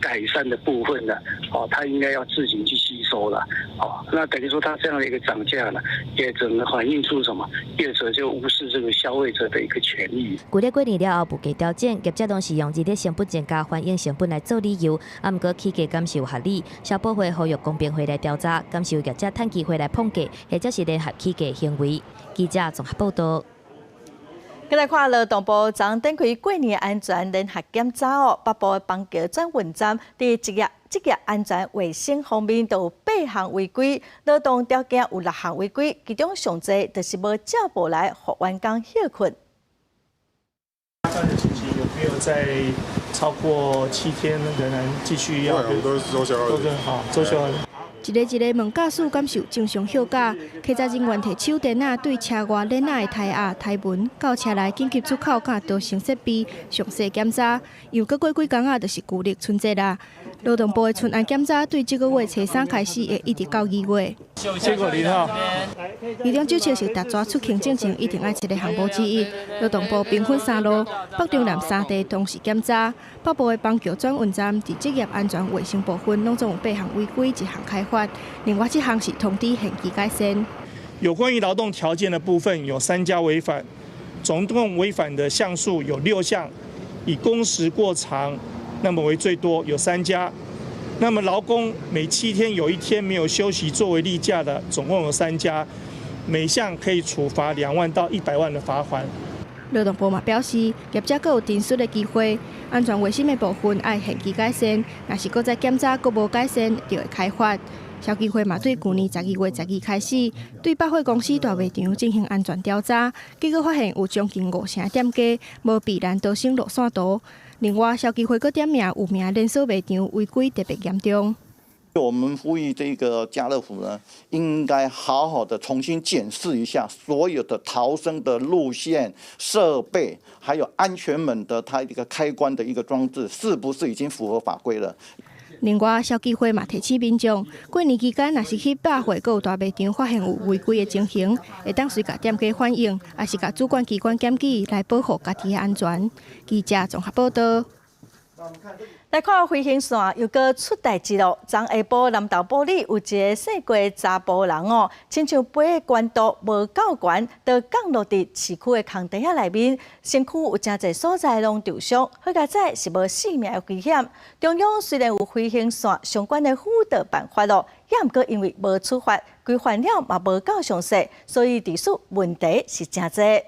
改善的部分呢，哦，他應該要自行去吸收了。哦，那等於說他這樣的一個漲價呢，也整個反映出什麼？業者就無視這個消費者的一個權益。舊曆過年了後，物價調整，業者攏是用人力成本增加、反映成本來做理由。啊，毋過起價敢是有合理？消保會呼籲公平會來調查，敢是有業者趁機會來膨價，或者是聯合起價行為。記者綜合報道。閣來看勞動部昨展開過年安全聯合檢查哦，北部的板橋轉運站佇職業安全衛生方面都有八項違規，勞動條件有六項違規，其中上濟就是無照步來予員工歇睏。沒有再超過7天仍然繼續要？都是週休二日。好，週休二日。一个一个問駕駛感受正常休假，客載人員提手電仔對車外鏈仔的胎壓、胎紋，到車內緊急出口佮逃生設備詳細檢查。又閣過幾工仔，就是舊曆春節啦。勞動部的春安檢查對這個月初三開始，會一直到2月。辛苦你哈。機場手冊是踏逝出行進前一定愛測的項目之一。勞動部兵分三路，北中南三地同時檢查。北部的板橋轉運站，佇職業安全衛生部分，攏總有八項違規，一項開罰。另外一項是通知限期改善。有關於勞動條件的部分，有三家違反，總共違反的項數有六項，以工時過長，那麼為最多，有三家。那麼勞工每7天有一天沒有休息作為例假的，總共有三家，每項可以處罰2萬到100萬的罰鍰。勞動部嘛表示，業者閣有陳述的機會，安全衛生的部分愛限期改善，若是閣再檢查閣無改善，就會開罰。消基會嘛對舊年12月12開始，對百貨公司大賣場進行安全調查，結果發現有將近五成店家無備難逃生路線圖。另外，消基會閣點名有名連鎖賣場違規特別嚴重。我們呼籲這個家樂福呢，應該好好的重新檢視一下所有的逃生的路線設備，還有安全門的它一個開關的一個裝置，是不是已經符合法規了？另外，消基會嘛提醒民眾，過年期間若是去百貨閣有大賣場發現有違規的情形，會當隨共店家反映，抑是共主管機關檢舉來保護家己的安全。記者綜合報道。來看飛行傘又閣出代誌囉。昨下晡南投埔里有一个姓郭的查埔人哦，親像飛的懸度無夠懸，就降落佇市區的空地仔內面，身軀有誠濟所在攏受傷，好佳哉是無性命的危險。中央雖然有飛行傘相關的輔導辦法囉，也毋過因為無處罰，規範了嘛無夠詳細，所以持續問題是誠濟。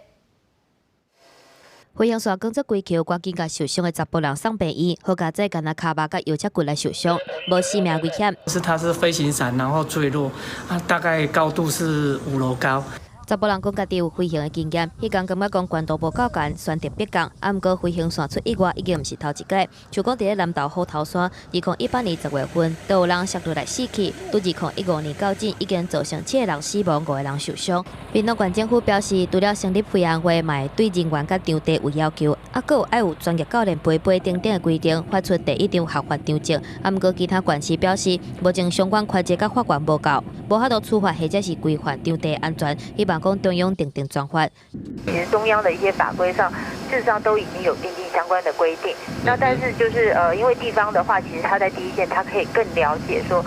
飛行傘降做規橋，趕緊共受傷的查埔人送病院，好佳哉干焦跤肉佮腰脊骨來受傷，無性命危險。是它是飛行傘，然後墜落，啊，大概高度是5樓高。查埔人講家己有飛行的經驗，彼工感覺講懸度無夠懸，選擇迫降。啊，毋過飛行傘出意外已經毋是頭一擺。像講佇咧南投虎頭山，2018年10月份，都有人摔落來死去。對2015年到今，已經造成七個人死亡，五個人受傷。屏東縣政府表示，除了成立飛安會，嘛會對人員佮場地有要求，啊，閣有愛有專業教練陪飛等等的規定，發出第一張合法場證。啊，毋過其他縣市表示，目前相關規則佮法源無夠，無法度處罰或者是規範場地安全。希望講中央訂定專法。其實中央的一些法規上，事實上都已經有訂定相關的規定。那但是就是因為地方的話，其實他在第一線，他可以更了解說，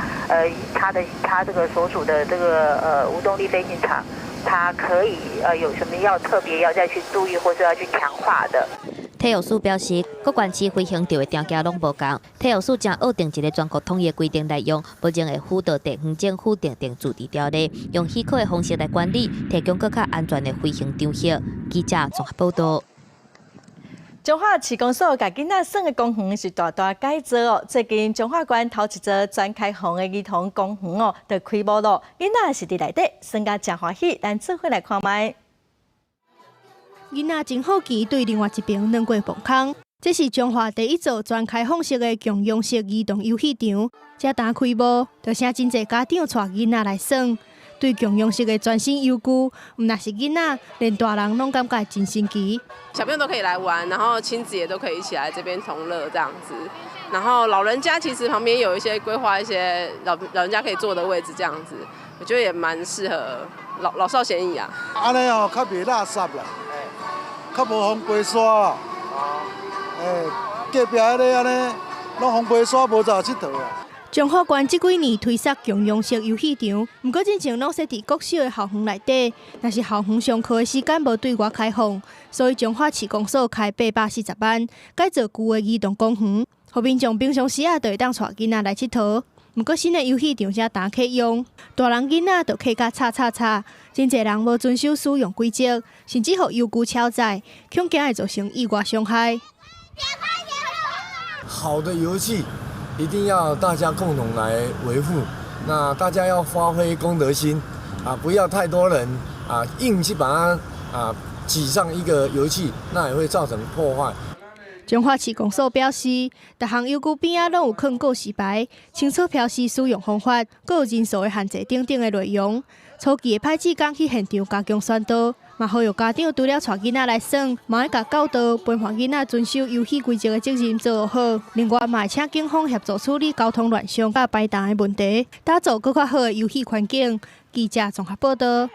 他這個所屬的這個無動力飛行場，他可以有什麼要特別要再去注意或是要去強化的。體育署表示，各縣市飛行場的條件攏無仝，體育署將擬定一个全國統一的規定來用，目前會輔導地方政府訂定自治條例，用許可的方式來管理，提供閣較安全的飛行場所。記者綜合報道。彰化市公所共囡仔耍的公園是大大改造哦。最近彰化縣頭一座全開放的兒童公園哦，就開幕囉。囡仔是佇內底耍甲誠歡喜，咱做伙來看覓。囡仔真好奇，對另外一爿軟過磅空。這是彰化第一座全開放式的共融式兒童遊戲場，這呾開幕，就請真濟家長帶囡仔來耍。對共融式的全新遊具，毋但是囡仔，連大人攏感覺真新奇。小朋友都可以來玩，然後親子也都可以一起來這邊同樂這樣子。然後老人家其實旁邊有一些規劃一些老人家可以坐的位置，這樣子，我覺得也蠻適合老老少咸宜啊。按呢哦，較袂垃圾啦，較無風飛沙。欸，隔壁彼个按呢，攏風飛沙無走𨑨迌啊。彰化縣這幾年推設共融式遊戲場，毋過進前攏設佇國小的校園內底，若是校園上課的時間無對外開放，所以彰化市公所開840萬改造舊的兒童公園，予民眾平常時仔就會當帶囡仔來𨑨迌。毋過新的遊戲場這呾啟用，大人囡仔就客甲吵吵吵，真濟人無遵守使用規則，甚至予遊具超載，恐驚會造成意外傷害。好的遊戲一定要大家共同來維護，那大家要發揮公德心啊，不要太多人啊硬去把它啊擠上一個遊戲，那也會造成破壞。彰化市公所表示，逐項遊具邊仔攏有囥告示牌，清楚標示使用方法，閣有人數的限制等等的內容。初期的歹志工去現場加強宣導，嘛呼籲家長除了帶囡仔來耍，嘛愛共教導陪伴囡仔遵守遊戲規則的責任做好。另外，嘛會請警方協助處理交通亂象佮排檔的問題，打造閣較好的遊戲環境。記者綜合報道。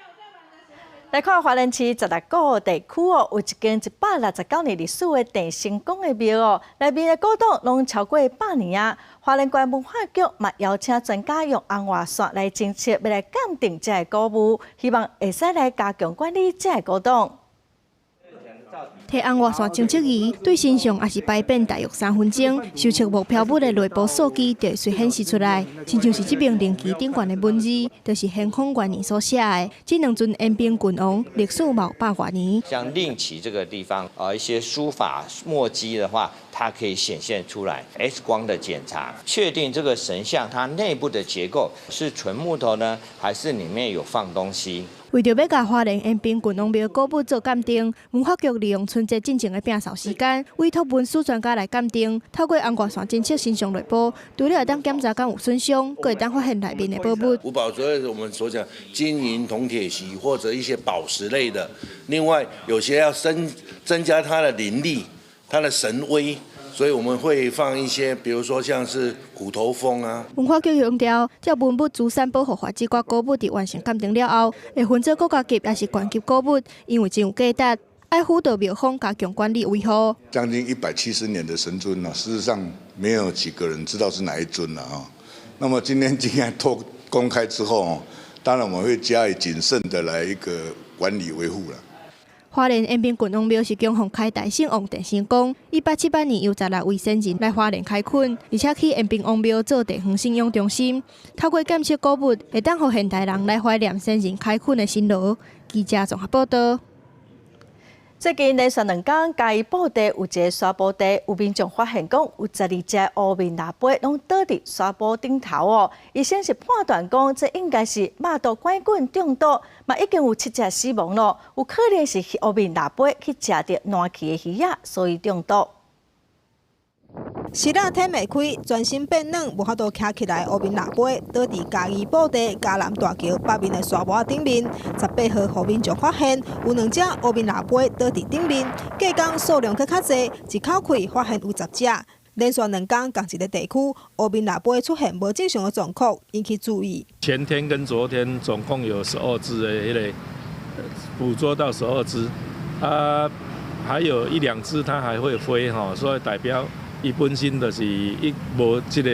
來看花蓮市十六股地區哦，有一間169年歷史的鄭成功的廟哦，內面的古董攏超過100年啊。花蓮縣文化局嘛邀請專家用紅外線來偵測，欲來鑑定這个古物，希望會使來加強管理這个古董。提紅外線偵測儀對身上抑是排便大約3分鐘，收測目標物的內部數據就會隨顯示出來，親像是這爿靈旗頂懸的文字，就是咸豐元年所寫的。這兩尊延平郡王歷史嘛有百外年。像令旗這個地方啊，一些書法墨跡的話，它可以顯現出來。X 光的檢查，確定這個神像它內部的結構是純木頭呢，還是裡面有放東西？為著欲共花蓮延平郡王廟古物做鑑定，文化局利用春節進前的摒掃時間，委託文史專家來鑑定。透過紅外線偵測神像內部，除了會當檢查敢有損傷，閣會當發現內面的寶物。五寶主要是我們所講金銀銅鐵錫或者一些寶石類的，另外有些要增加它的靈力、它的神威。所以我們會放一些，比如說像是虎頭蜂啊。文化局強調，照文物資產保護法，這寡古物佇完成鑑定了後，會分做國家級抑是縣級古物，因為真有價值，愛輔導廟方加強管理維護。將近170年的神尊呢，事實上沒有幾個人知道是哪一尊了啊。那麼今天既然透公開之後，當然我們會加以謹慎的來一個管理維護了。花蓮延平郡王廟是供奉開大聖王鄭成功，1878年由16位先人來花蓮開墾，而且起延平王廟做地方信仰中心。透過鑑測古物，會當予現代人來懷念先人開墾的辛勞。記者綜合報道。最近連續2工，嘉義埔地有一个沙埔地，有民眾發現講有12隻烏面蜊筊攏倒佇沙埔頂頭哦。醫生是判斷講，這應該是肉毒桿菌中毒，嘛已經有七隻死亡咯，有可能是烏面蜊筊去食著爛去的魚仔，所以中毒。爍仔䖙袂開，全身變軟，無法度徛起來。烏面蜊筊倒佇嘉義埔地嘉南大橋北面的沙埔仔頂面。18號，予民眾發現有兩隻烏面蜊筊倒佇頂面，隔工數量閣較濟，一口氣發現有10隻。連續2工仝一个地區，烏面蜊筊出現無正常的狀況，引起注意。前天跟昨天總共有12隻的彼个捕捉到12隻，啊，還有一兩隻它還會飛吼，所以代表伊本身就是伊無這个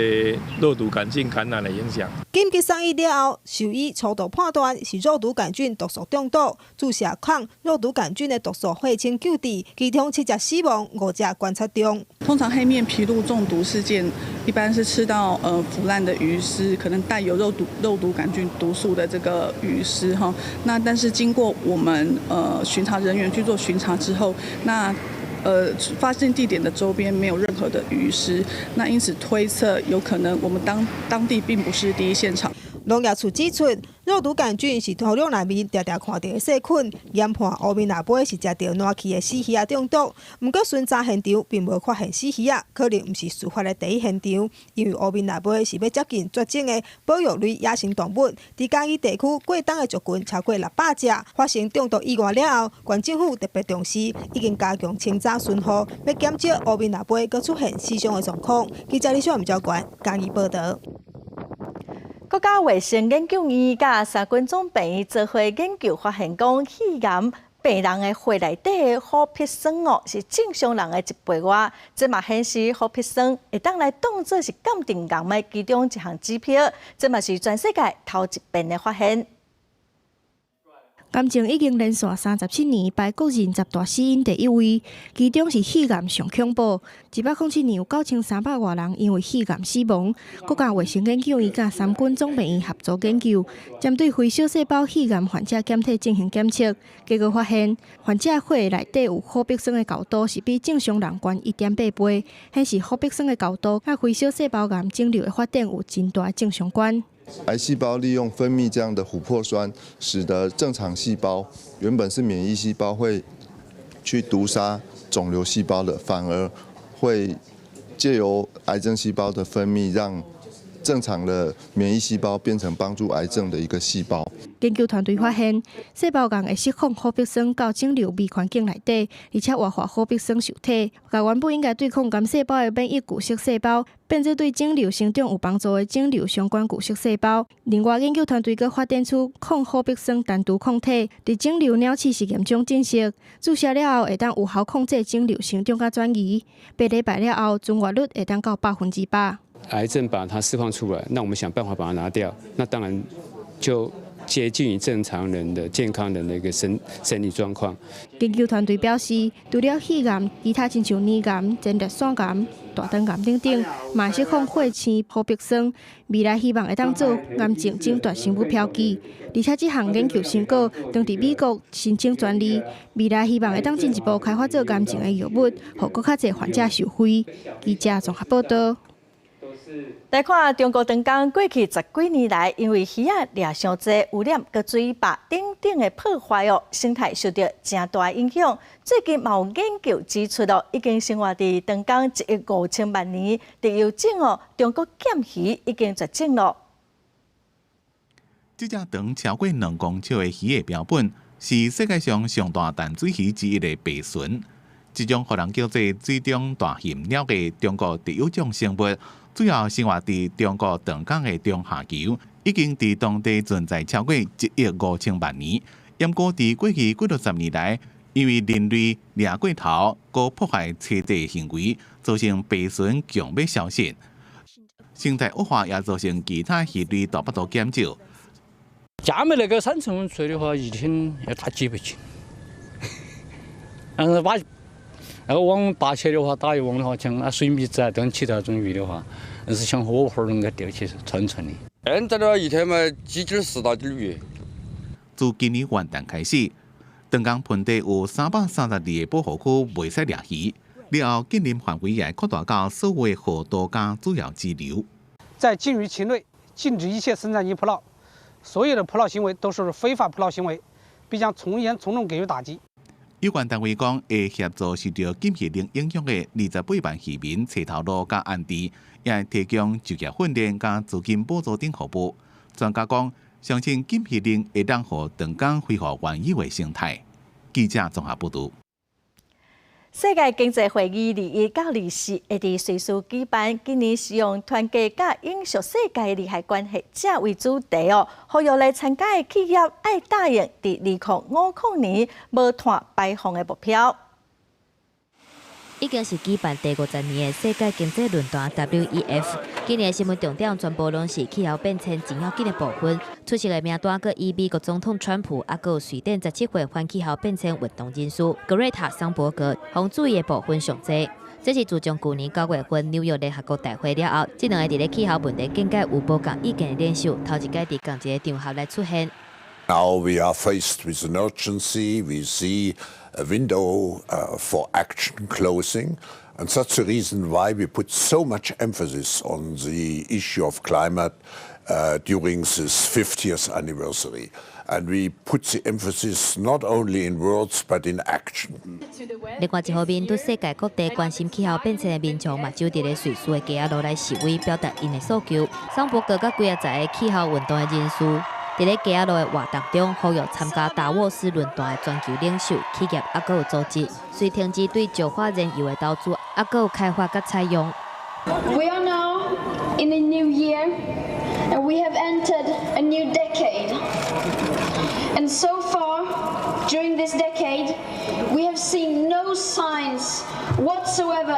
肉毒桿菌感染的影響。緊急送醫了後，獸醫初步判斷是肉毒桿菌毒素中毒，注射抗肉毒桿菌的毒素血清救治，其中七隻死亡，五隻觀察中。通常黑面琵鷺中毒事件，一般是吃到腐爛的魚屍，可能帶有肉毒桿菌毒素的這個魚屍哈。那但是經過我們巡查人員去做巡查之後，那發現地點的周邊沒有任何的魚屍，那因此推測有可能我們當地並不是第一現場。農業處指出，肉毒桿菌是土壤內面常常看著的細菌，研判烏面蜊筊是食著爛去的死魚仔中毒。毋過巡查現場並無發現死魚仔，可能毋是事發的第一現場，因為烏面蜊筊是欲接近絕種的保育類野生動物。佇嘉義地區過冬的族群超過600隻，發生中毒意外了後，縣政府特別重視，已經加強清查巡護，欲減少烏面蜊筊閣出現死傷的狀況。記者李小吳交關嘉義報道。國家衛生研究院佮三軍總病院做伙研究發現，講肺癌病人的血內底的琥珀酸哦，是正常人的一倍外。這嘛顯示琥珀酸會當來當做是鑑定癌的其中一項指標。這嘛是全世界頭一遍的發現。癌症已經連續37年排國人十大死因第一位，其中是肺癌上恐怖。107年有9300外人因為肺癌死亡。國家衛生研究院佮三軍總病院合作研究，針對非小細胞肺癌患者檢體進行檢測，結果發現患者血內底有琥珀酸的高度是比正常人懸1.8倍，顯示琥珀酸的高度佮非小細胞癌腫瘤的發展有真大的正相關。癌細胞利用分泌這樣的琥珀酸，使得正常細胞原本是免疫細胞會去毒殺腫瘤細胞的，反而會借由癌症細胞的分泌，讓正常的免疫細胞變成幫助癌症的一個細胞。研究團隊發現，細胞癌會釋放琥珀酸到腫瘤微環境內底，而且活化琥珀酸受體，共原本應該對抗癌細胞的免疫巨噬細胞，變做對腫瘤生長有幫助的腫瘤相關巨噬細胞。另外，研究團隊閣發展出抗琥珀酸單獨抗體，佇腫瘤鳥鼠實驗中證實，注射了後會當有效控制腫瘤生長佮轉移。8禮拜了後，存活率會當到100%。癌症把它釋放出來，那我們想辦法把它拿掉，那當然就接近於正常人的健康人的一個生理狀況。研究團隊表示，除了肺癌，其他親像乳癌、前列腺癌、大腸癌等等，嘛釋放血清琥珀酸，未來希望會當做癌症診斷生物標記。而且這項研究成果，當佇美國申請專利，未來希望會當進一步開發做癌症的藥物，予閣較濟患者受惠。記者綜合報道。來看中國長江過去十幾年來，因為魚仔掠傷濟、污染、佮水壩等等的破壞哦，生態受著誠大影響。最近嘛有研究指出哦，已經生活佇長江1億5000萬年特有種哦，中國劍魚已經絕種囉。這隻長超過2公尺的魚的標本，是世界上上大淡水魚之一的白鱘。這種予人叫做水中大型鳥的中國特有種生物，主要生活佇中國長江的中下游，已經佇當地存在超過1億5000萬年。毋過佇過去幾六十年來，因為人類掠過頭、閣破壞棲地行為，造成白鱘強欲消失。生態惡化也造成其他魚類大幅度減少。家門那個山城出的話，一天要打幾百斤。但是把那個網打起來的話，打一網的話，像那水蜊子啊，等其他種魚的話，是像火火攏給釣起是串串的。現在的話，一天嘛幾斤10大斤魚。自今年元旦開始，長江盆地有332個保護區袂使掠魚，了後禁令範圍也擴大到所有河道佮主要支流。在禁漁期內，禁止一切生產性捕撈，所有的捕撈行為都是非法捕撈行為，必將從嚴從重給予打擊。有關單位講，會協助受著禁漁令影響的28萬漁民揣頭路佮安置，也會提供就業訓練佮資金補助等服務。專家講，相信禁漁令會當予長江恢復原有的生態。記者綜合報導。世界經濟會議21到24會佇瑞士舉辦，今年是用團結佮永續世界的利害關係者為主題哦。呼籲來參加的企業愛答應佇2050年無碳排放的目標。已經是舉辦第50年的世界經濟論壇 WEF，今年的新聞重點全部攏是氣候變遷真要緊的部分。出席的名單閣以美國總統川普，抑閣有瑞典17歲反氣候變遷運動人士格瑞塔桑伯格，予注意的部分上濟。這是自從舊年9月份紐約聯合國大會了後，這兩个佇咧氣候問題見解有無仝意見的領袖，頭一擺佇仝一个場合來出現。 Now we are faced with an urgency. We see a window for action closing, and that's the reason why we put so much emphasis on the issue of climate during this 50th anniversary. And we put the emphasis not only in words but in action. 另外一方面，對世界各地關心氣候變遷的民眾嘛，就佇咧瑞士的街仔路來示威，表達𪜶的訴求。桑伯格佮幾仔十个氣候運動的人士，佇咧街仔路的活動中，呼籲參加達沃斯論壇的全球領袖、企業抑閣有組織，須停止對石化燃油的投資，抑閣有開發佮採用。 We are now in a new year, and we have entered a new decade. And so far, during this decade, we have seen no signs whatsoever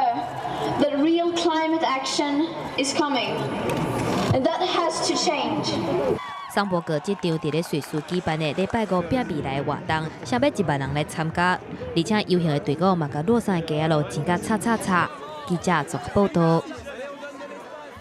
that real climate action is coming. And that has to change. 桑伯格這場佇咧瑞士舉辦的禮拜五拼未來的活動，上欲1萬人來參加，而且遊行的隊伍嘛，共洛桑的街仔路穿甲插插插。記者綜合報道。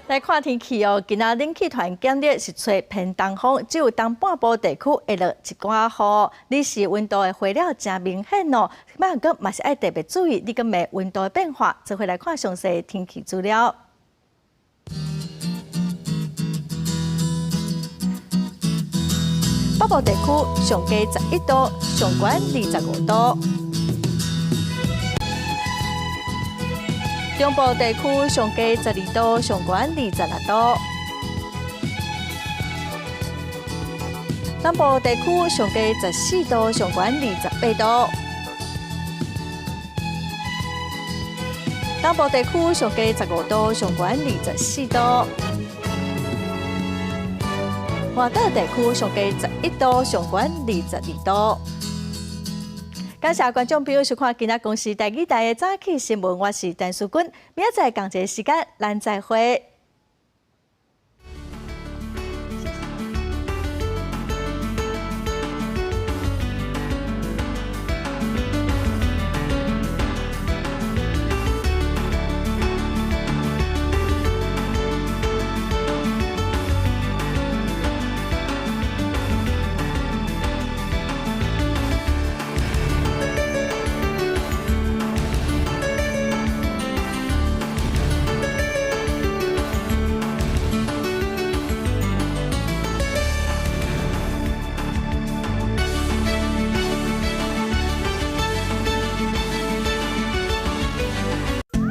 來看天氣哦，今仔冷氣團減熱是吹偏東風，只有東半部地區會落一寡雨。日時溫度會回落誠明顯哦，不過嘛是愛特別注意你個暝溫度的變化。做伙來看詳細天氣資料。北部地區上低11度，上懸25度。中部地區上低12度，上懸26度。南部地區上低14度，上懸28度。東部地區上低15度，上懸24度。外島地區上低11度，上懸22度。感謝觀眾朋友收看今仔公視台語台的早起新聞，我是陳淑君，明仔載仝一个時間，咱再會。